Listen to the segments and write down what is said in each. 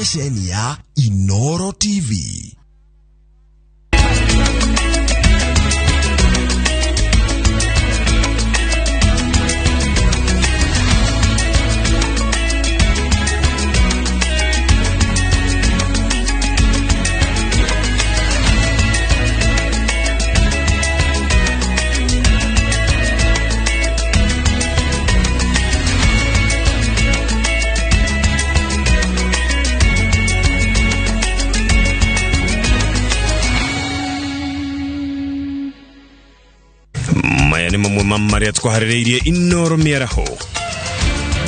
Ceceni ya Inoro TV. Maya nĩ mamwe ma marĩa twaharĩrĩirie Inoro mĩaraho.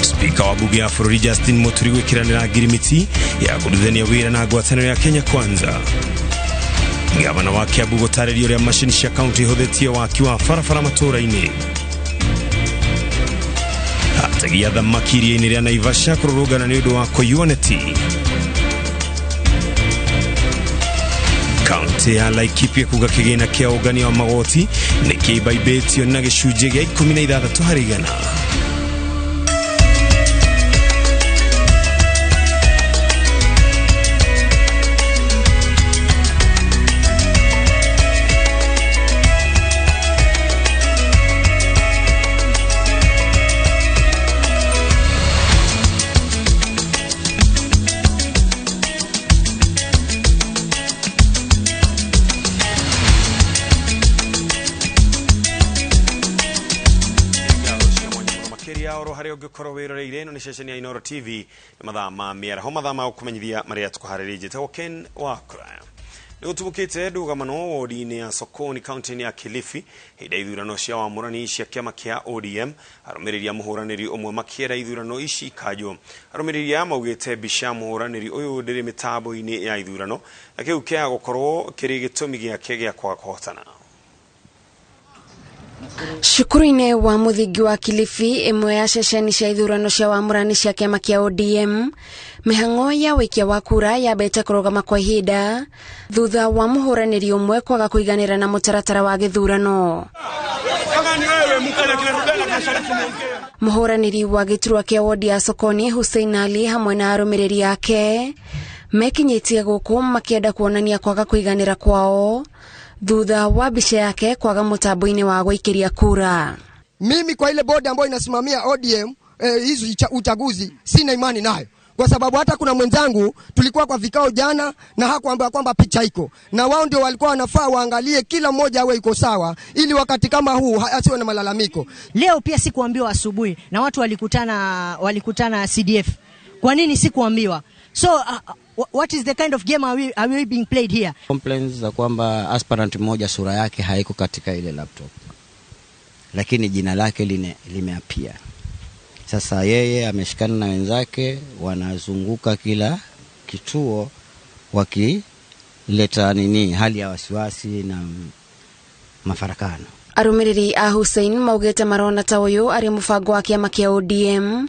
Spika wa bunge ya bũrũri Justin Muturi gwĩkĩranĩra ngirimiti ya kũrutithania wĩra na ngwatanĩro ya Kenya Kwanza. Gavana wa Kiambu gũtarĩria ũrĩa macini cia kaunti ihũthĩtie waki wa barabara matũũra-inĩ. Ategi a thamaki iria-inĩ rĩa Naivasha kũrũrũngana nĩ ũndũ wa kũiywo neti. Kaunti ya Laikipia kuga kĩgĩna kĩa ũngania wa magoti nĩ kĩimbaibĩtio na gĩcunjĩ gĩa 16 harĩ igana. Makĩria oro harĩa ũngĩkorwo wĩroreire, ĩno nĩ ceceni ya Inoro TV, nĩ mathaa ma mĩaraho, mathaa ma gũkũmenyithia marĩa tũkũharĩrĩirie. Njĩtagwo Ken wa Kũraya. Nĩ gũtubũkĩte ndũgamano wodi-inĩ ya Sokoni kaunti-inĩ ya Kilifi hĩndĩ ya ithurano cia wamũrani cia kĩama kĩa ODM, arũmĩrĩri a mũhũranĩri ũmwe makĩenda ithurano ici ikanjwo. Arũmĩrĩri aya maugĩte mbica ya mũhũranĩri ũyũ ndĩrĩ mĩtambo-inĩ ya ithurano na kĩu kĩa gũkorwo kĩrĩ gĩtũmi gĩake gĩa kwaga kũhotana. Cukuru-inĩ wa mũthingi wa Kilifi, ĩmwe ya ceceni cia ithurano cia wamũrani cia kĩama kĩa ODM, mĩhang'o ya wĩikia wa kura yambĩte kũrũgama kwa ihinda thutha wa mũhũranĩri ũmwe kwaga kũiganĩra na mũtaratara wa gĩthurano. Mũhũranĩri wa gĩturwa kĩa wodi ya Sokoni Hussein Ali hamwe na arũmĩrĩri ake mekinyĩtie gũkũ makĩenda kuonania kwaga kũiganĩra kwao thutha wa mbica yake kwaga mũtambo-inĩ wa gũikĩria kura. Mimi kwa ile bodi ambayo inasimamia ODM hizi uchaguzi sina imani nayo, kwa sababu hata kuna mwenzangu tulikuwa kwa vikao jana na hakuambiwa kwamba picha iko, na wao ndio walikuwa wanafaa waangalie kila mmoja awe iko sawa, ili wakati kama huu asiwe na malalamiko. Leo pia sikuambiwa asubuhi, na watu walikutana CDF. Kwa nini sikuambiwa? So what is the kind of game are we being played here? Complaints za kwamba aspirant mmoja sura yake haiko katika ile laptop, lakini jina lake limeapia. Sasa yeye ameshikana na wenzake, wanazunguka kila kituo wakileta hali ya wasiwasi na mafarakano. Arũmĩrĩri a Hussein maugĩte marona ta ũyũ arĩ mũbango wa kĩama kĩa ODM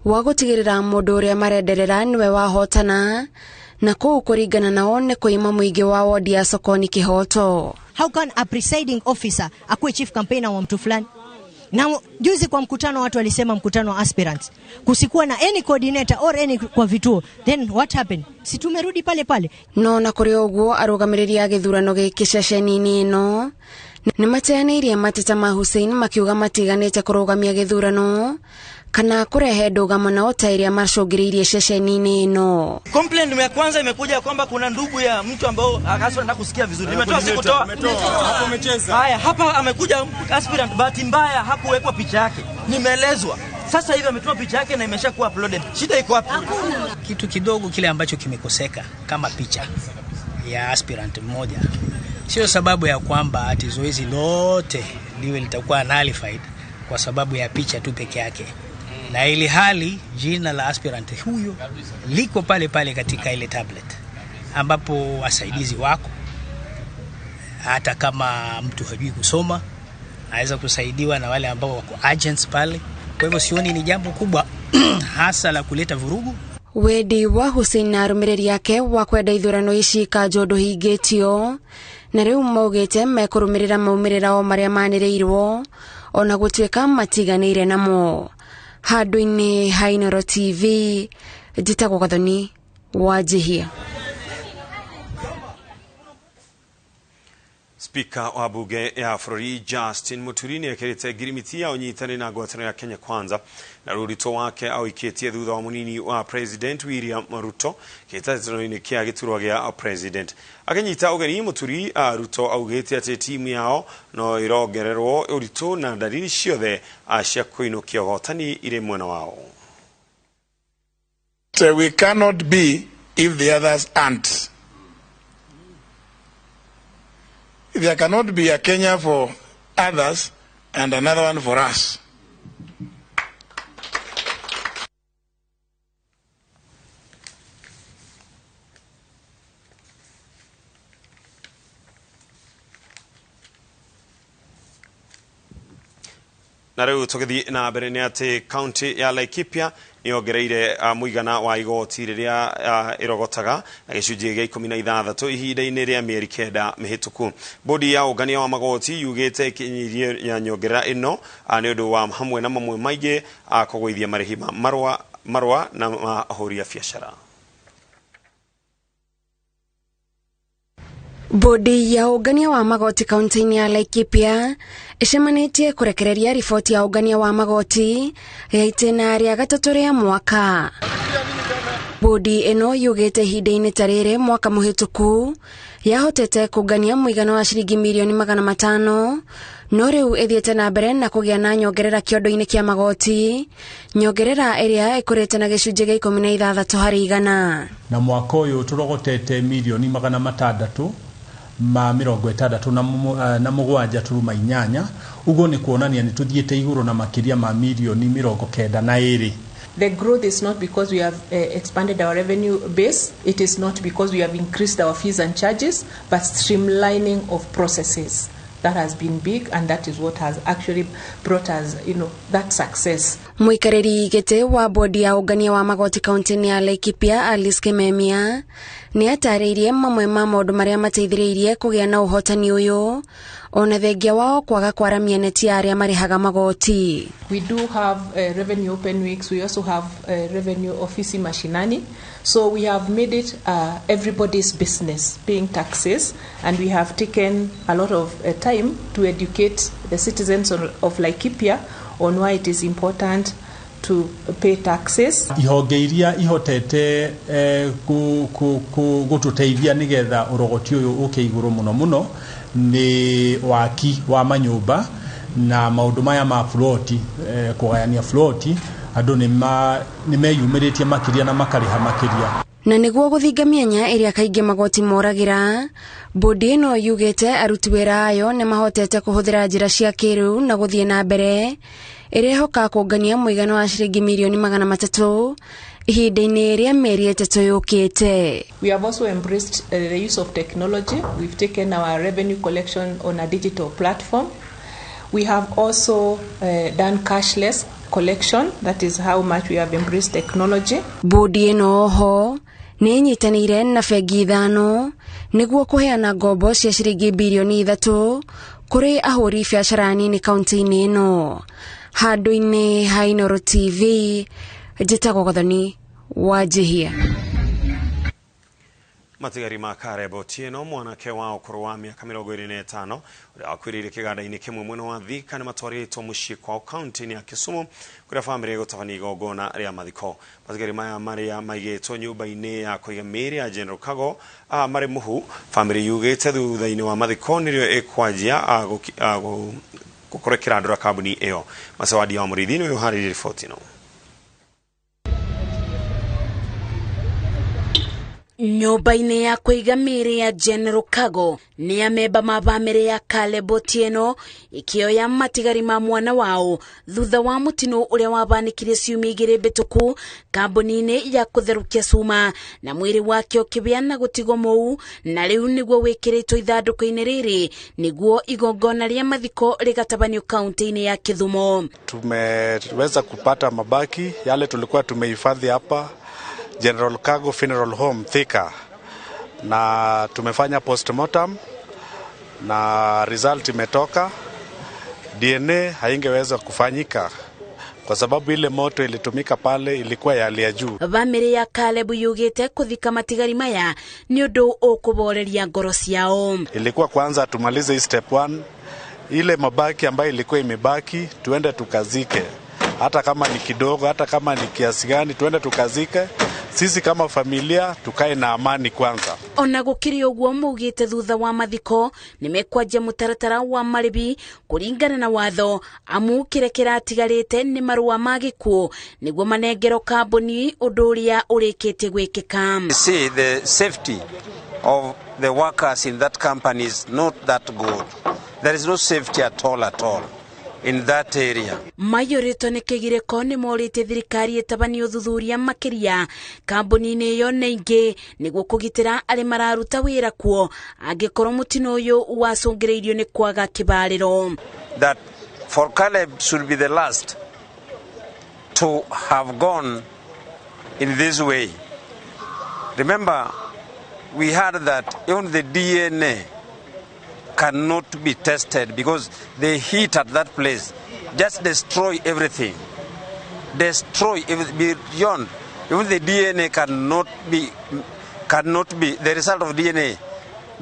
wa gũtigĩrĩra mũndũ ũrĩa marenderera nĩwe wahotana, na kũu kũringana nao nĩ kũima mũingĩ wa wodi ya Sokoni kĩhoto. How can a presiding officer akuwe chief campaigner wa mtu fulani? Na juzi kwa mkutano watu walisema, mkutano wa aspirants, kusikuwa na any coordinator or any kwa vituo. Then what happened? Si tumerudi pale pale. No na kũrĩ ũguo arũgamĩrĩri a gĩthurano gĩkĩ ceceni-inĩ ĩno nĩ mateanĩirie mateta ma Hussein makiuga matiganĩte kũrũgamia gĩthurano kana kũrehe ndũgamano ta ĩrĩa macũngĩrĩirie ceceni-inĩ ĩno. Complaint ya kwanza imekuja kwamba kuna ndugu ya mtu ambao aspirant anataka kusikia vizuri. Nimetoa sikutoa. Haya, hapa amekuja aspirant, bahati mbaya hakuwekwa picha yake. Nimeelezwa. Sasa hivi ametuma picha yake na imeshakuwa uploaded. Shida iko wapi? Kitu kidogo kile ambacho kimekoseka kama picha ya aspirant mmoja sio sababu ya kwamba ati zoezi lote liwe litakuwa nullified kwa sababu ya picha tu peke yake, na ili hali jina la aspirant huyo liko pale pale katika ile tablet ambapo wasaidizi wako, hata kama mtu hajui kusoma anaweza kusaidiwa na wale ambao wako agents pale. Kwa hivyo sioni ni jambo kubwa hasa la kuleta vurugu. Wendi wa Hussein na arũmĩrĩri ake wa kwenda ithurano ici ikanjwo ndũhingĩtio, na rĩu maugĩte mekũrũmĩrĩra maumĩrĩra o marĩa manĩrĩirwo ona gũtuĩka matiganĩire namo. Handũ-inĩ ha Inoro TV, njĩtagwo Gathoni Wanjihia. Spika wa bunge ya bũrũri Justin Muturi nĩekĩrĩte ngirimiti ya ũnyitanĩri na ngwatanĩro ya Kenya Kwanza na rũrito wake aũikĩtie thutha wa mũnini wa President William Ruto kĩhĩtahĩtano-inĩ kĩa gĩturwa gĩa President. Akĩnyita ũgeni Muturi, Ruto augĩte atĩ timu yao no ĩrongererwo ũritũ na dalili ciothe cia kũinũkia ũhotani irĩ mwena wao. So we cannot be if the others aren't. There cannot be a Kenya for others and another one for us. Na rĩu tũgĩthiĩ na mbere nĩ atĩ kaunti ya Laikipia nĩyongereire mũigana wa igoti rĩrĩa ĩrogotaga na gĩcunjĩ gĩa 16 ihinda-inĩ rĩa mĩeri 9 mĩhĩtũku. Bodi ya ũngania wa magoti yugĩte ĩkinyirie ya nyongerera ĩno nĩ ũndũ wa hamwe na mamwe maingĩ kũgũithia marĩhi ma marũa na mahũri a biacara. Bodi ya ũngania wa magoti kaunti-inĩ ya Laikipia ĩcemanĩtie kũrekereria riboti ya ũngania wa magoti ya itĩna rĩa gatatũ rĩa mwaka. Bodi ĩno yugĩte ihinda-inĩ ta rĩrĩ mwaka mũhĩtũku yahotete kũngania mũigana wa ciringi mirioni 500, no rĩu ĩthiĩte na mbere na kũgĩa na nyongerera kĩondo-inĩ kĩa magoti, nyongerera ĩrĩa ĩkũrĩte na gĩcunjĩ gĩa 16 harĩ igana. Na mwaka ũyũ tũrogotete mirioni 667 8, uguo nĩ kuonania nĩ tũthiĩte igũrũ na makĩria ma mirioni 92. The growth is not because we have expanded our revenue base. It is not because we have increased our fees and charges, but streamlining of processes. That has been big, and that is what has actually brought us, that success. Mũikarĩri gĩtĩ wa bodi ya ũngania wa magoti kaunti-inĩ ya Laikipia Alice Kimemia nĩ atarĩirie mamwe ma maũndũ marĩa mateithĩrĩirie kũgĩa na ũhotani ũyũ ona thengia wao kwaga kwaramia neti ya arĩa marĩhaga magoti. We do have revenue open weeks. We also have revenue office mashinani. So we have made it everybody's business paying taxes, and we have taken a lot of time to educate the citizens of Laikipia on why it is important to pay taxes. Ihonge iria ihotete gũtũteithia nĩgetha ũrogoti ũyũ ũke igũrũ mũno mũno nĩ waki wa manyũmba na maũndũ maya ma floti, kũgayania floti, andũ nĩ meyumĩrĩtie makĩria na makarĩha makĩria. Na nĩguo gũthinga mĩanya ĩrĩa kaingĩ magoti moragĩra, bodi ĩno yugĩte aruti wĩra ayo nĩ mahotete kũhũthĩra njĩra cia kĩrĩu na gũthiĩ na mbere ĩrehoka kũngania mũigana wa ciringi mirioni 300 ihinda-inĩ rĩa mĩeri 3 yũkĩte. We have also embraced the use of technology. We've taken our revenue collection on a digital platform. We have also done cashless collection. That is how much we have embraced technology. Bodi ĩno oho nĩ ĩnyitanĩire na bengi 5 nĩguo kũheana ngombo cia ciringi birioni 3 kũrĩ ahũri biacara nini kaunti-inĩ ĩno. Handũ-inĩ ha Inooro TV, njĩtagwo Gathoni Wanjihia. Matigari ma Caleb Otieno, mwanake wa ũkũrũ wa mĩaka 25 ũrĩa wakuĩrĩire kĩganda-inĩ kĩmwe mwena wa Thika nĩ matwarĩtwo mũciĩ kwao kaunti-inĩ ya Kisumu kũrĩa bamĩrĩ ĩgũtabania igongona rĩa mathiko. Matigari maya marĩa maigĩtwo nyũmba-inĩ ya kũiga mĩĩrĩ ya General Cargo marĩ mũhu. Bamĩrĩ yugĩte thutha-inĩ wa mathiko nĩrĩo ĩkwanjia gũkorwo ĩkĩrandũra kambuni ĩyo. Macawadi wa Mũrĩithi nĩwe ũharĩirie riboti ĩno. Nyũmba-inĩ ya kũiga mĩĩrĩ ya General Cargo nĩ amemba ma bamĩrĩ ya Caleb Otieno ikĩoya matigari ma mwana wao thutha wa mũtino ũrĩa wabanĩkire ciumia 2 mbĩtũku kambuni-inĩ ya kũtherũkia cuma na mwĩrĩ wake ũkĩbĩa na gũtigwo mũu, na rĩu nĩguo wĩkĩrĩtwo ithandũkũ-inĩ rĩrĩ nĩguo igongona rĩa mathiko rĩgatabanio kaunti-inĩ ya Kisumu. Tumeweza kupata mabaki yale tulikuwa tumehifadhi hapa General Cargo Funeral Home Thika, na tumefanya postmortem na result imetoka. DNA haingeweza kufanyika kwa sababu ile moto ilitumika pale ilikuwa ya hali ya juu. Bamĩrĩ ya Caleb yugĩte kũthika matigari maya nĩ ũndũ ũkũboreria ngoro ciao. Ilikuwa kwanza tumalize hii step 1, ile mabaki ambayo ilikuwa imebaki tuende tukazike, hata kama ni kidogo, hata kama ni kiasi gani, tuende tukazike. Sisi kama familia tukae na amani kwanza. Ona gukiri uguo maugite thutha wa mathiko nimekwanjia mutaratara wa maribi kuringana na watho amu kĩrĩa kĩratigarĩte nĩ marũa ma gĩkuũ nĩguo manengerwo kambuni ũndũ ũrĩa ũrĩkĩtie gwĩkĩka. See, the safety of the workers in that company is not that good. There is no safety at all in that area. Maiyũrĩtwo nĩ kĩgirĩko nĩ morĩtie thirikari ĩtabanie ũthuthuria makĩria kambuni-inĩ ĩyo na ingĩ nĩguo kũgitĩra arĩa mararuta wĩra kuo angĩkorwo mũtino ũyũ wacũngĩrĩirio nĩ kwaga kĩbarĩro. That for Caleb should be the last to have gone in this way. Remember, we heard that even the DNA cannot be tested because the heat at that place just destroy everything. Destroy everything beyond. Even the DNA cannot be the result of DNA.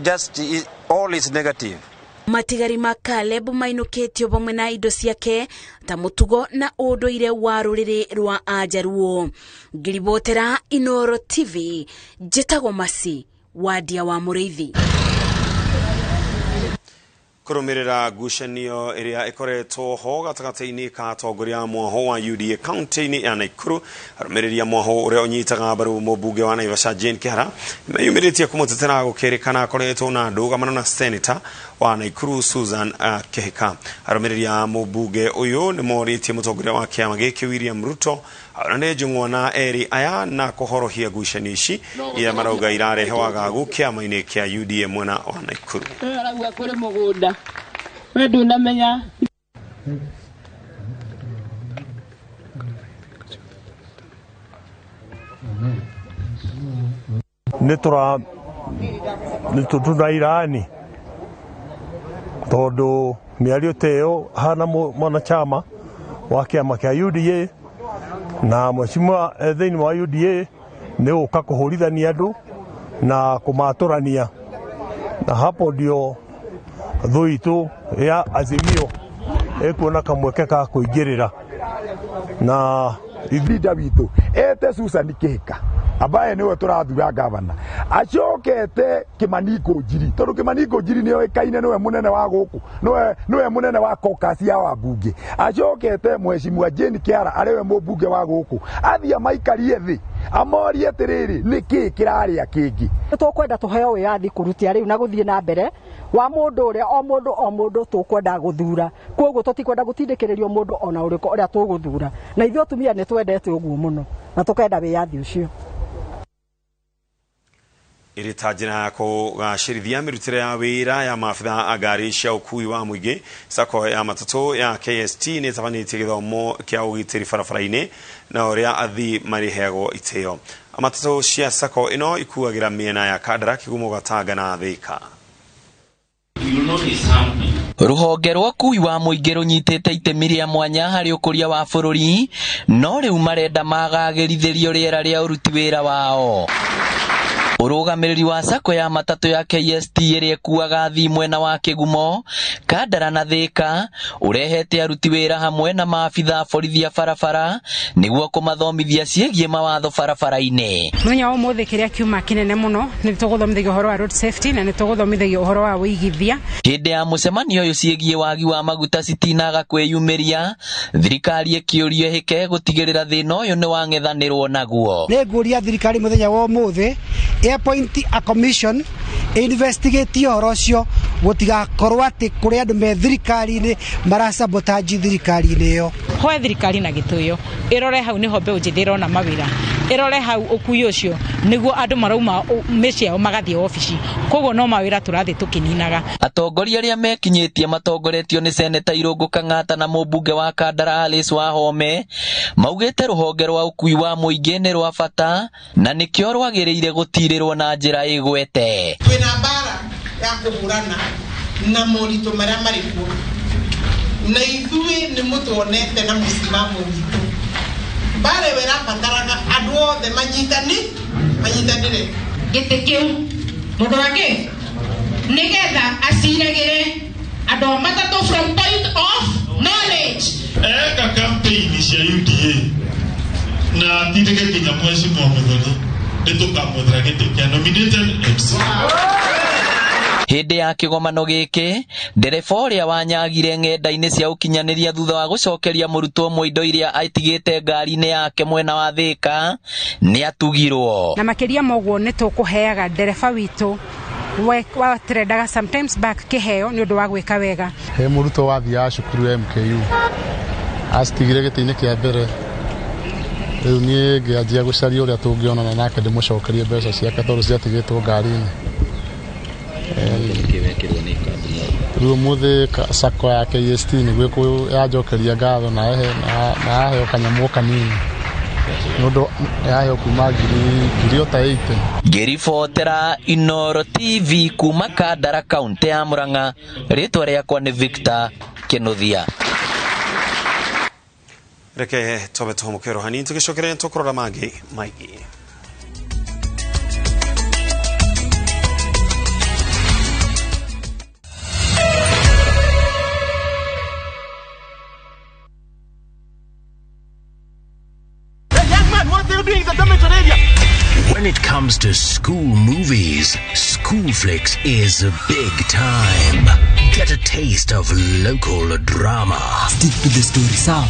Just is, all is negative. Matigari ma Caleb mainũkĩtio vamwe na indo ciake ta mũtugo na ũndũire wa rũrĩrĩ rwa Ajaruo. Ngiribotera Inooro TV, njĩtagwo Masi Wadia wa Mũrĩithi. Kũrũmĩrĩra ngucanio ĩrĩa ĩkoretwo ho gatagatĩ-inĩ ka atongoria a mwaho wa UDA kaunti-inĩ ya Nakuru, arũmĩrĩri a mwaho ũrĩa ũnyitaga mbaru mũmbunge wa Naivasha Jane Kihara nĩmeyumĩrĩtie kũmũtetera gũkĩrĩkana akoretwo na ndũgamano na seneta wa Nakuru Susan Kihika. Arũmĩrĩri a mũmbunge ũyũ nĩmorĩtie mũtongoria wa kĩama gĩkĩ William Ruto aronane njũng'wa na erĩ aya na kũhorohia ngucanio ici iria marauga irarehe wagagu kĩama-inĩ kĩa UDA mwena wa Nakuru. We ndunamenya. Nĩ tũrairani tondũ mĩario ta ĩyo hana mwanachama wa kĩama kĩa UDA na mheshimiwa thĩinĩ wa UDA nĩ gũka kũhũrithania andũ na kũmatũrania, na hapo ndio thũ itũ ya Azimio ĩkuona kamweke ka kũingĩrĩra na leader witũ ete Susan Kihika ambaye niwe tũrathura gavana acokete Kimani Ngunjiri tondũ Kimani Ngunjiri nĩoĩkaine nĩwe mũnene wa gũkũ nĩwe mũnene wa caucus ya wabunge acokete mheshimiwa Jane Kihara arĩwe mũmbunge wa gũkũ athiĩ amaikarie thĩ amorie atĩrĩrĩ nĩkĩĩ kĩrarĩa kĩngĩ. Tũkwenda tũheo wĩyathi kũrutia rĩu na gũthiĩ na mbere wa mũndũ ũrĩa o mũndũ o mũndũ tũkwenda gũthura, koguo tũtikwenda gũtindĩkĩrĩrio mũndũ ona ũrĩkũ ũrĩa tũgũthura, na ithuĩ atumia nĩ twendete ũguo mũno na tũkenda wĩyathi ũcio. Ĩrĩ ta njĩra ya kũgacĩrithia mĩrutĩre ya wĩra ya maabitha a ngari cia ũkui wa mũingĩ, sacco ya matatũ ya KST nĩ ĩtabanĩtie gĩthomo kĩa ũgitĩri barabara-inĩ na ũrĩa athii marĩheagwo itĩo. Matatũ cia sacco ĩno ikuagĩra mĩena ya Kandara, Kigumo, Gatanga na Thika. Rũhonge rwa ũkui wa mũingĩ rũnyitĩte itemi rĩa mwanya harĩ ũkũria wa bũrũri, no rĩu marenda magagĩrithĩrio rĩera rĩa ũruti wĩra wao. Ũrũgamĩrĩri wa sacco ya matatũ ya KST ĩrĩa ĩkuaga athii mwena wa Kĩgumo, Kandara na Thika ũrehete aruti wĩra hamwe na maabitha a borithi a barabara nĩguo kũmathomithia ciĩgiĩ mawatho barabara-inĩ. Mũthenya wa ũmũthĩ kĩrĩa kiuma kĩnene mũno nĩ tũgũthomithagio ũhoro wa road safety na nĩ tũgũthomithagio ũhoro wa wĩigithia. Hĩndĩ ya mũcemanio ũyũ ciĩgiĩ wagi wa maguta citinaga kwĩyumĩria, thirikari ĩkĩũrio ĩhĩke gũtigĩrĩra thĩna ũyũ nĩ wang'ethanĩrwo naguo. Nĩ ngũria thirikari mũthenya wa ũmũthĩ appoint a commission investigate ũhoro ũcio gũtigakorwo atĩ kũrĩ andũ me thirikari-inĩ marasabotage thirikari-inĩ ĩyo. Hoe thirikari na gĩtĩo ĩrore hau nĩho mbeũ njĩthĩ ĩrona mawĩra, ĩrore hau ũkui ũcio nĩguo andũ marauma mĩciĩ yao magathiĩ obici, koguo no mawĩra tũrathiĩ tũkĩninaga. Atongoria arĩa mekinyĩtie matongoretio nĩ Seneta Irũngũ Kang'ata na mũmbunge wa Kandara Alice Wahome maugĩte rũhonge rwa ũkui wa mũingĩ nĩ rwa bata na nĩkĩo rwagĩrĩire gũtirĩrwo na njĩra ĩgwete. Twĩna mbara ya kũhũrana na moritũ marĩa marĩ kuo. Na ithuĩ nĩ mũtuonete na mũsimamo witũ. Mbara ĩyo ĩrabataraga andũ othe manyitanĩre. Gĩtĩ kĩu mũndũ wa kĩ nĩgetha aciragĩre andũ a matatũ from point of knowledge. Eka campaign cia UDA na atindĩke nginya mheshimiwa Muthoni, nĩtũkamwethera gĩtĩ kĩa nominated MC. Hĩndĩ ya kĩgomano gĩkĩ, ndereba ũrĩa wanyagire ng'enda-inĩ cia ũkinyanĩria thutha wa gũcokeria mũrutwo ũmwe indo iria atigĩte ngari-inĩ yake mwena wa Thĩka nĩ atugirwo. Na makĩria ma ũguo nĩ tũkũheaga ndereba witũ wa trendaga sometimes back kĩheo nĩ ũndũ wa gwĩka wega. He mũrutwo wathiaga cukuru ya MKU acitigire gĩtĩ-inĩ kĩa mbere, rĩu niĩ ngĩanjia gũcaria ũrĩa tũngĩonana nake ndĩmũcokerie mbeca ciake tondũ ciatigĩtwo ngari-inĩ. Rĩu ũmũthĩ sacco ya KST nĩguo yanjokeria ngatho na yaheo kanyamũ kanini nĩ ũndũ yaheo kuma ngiri o ta 80. Ngĩribotera Inooro TV kuma Kandara kaunti ya Murang'a, rĩtwa rĩakwa nĩ Victor Kinuthia. Reke tobe tũhũmũke hanini tũgĩcokereria tũkũrora mangĩ maingĩ. When it comes to school movies, Schoolflix is big time. Get a taste of local drama. Stick to the story, sawa?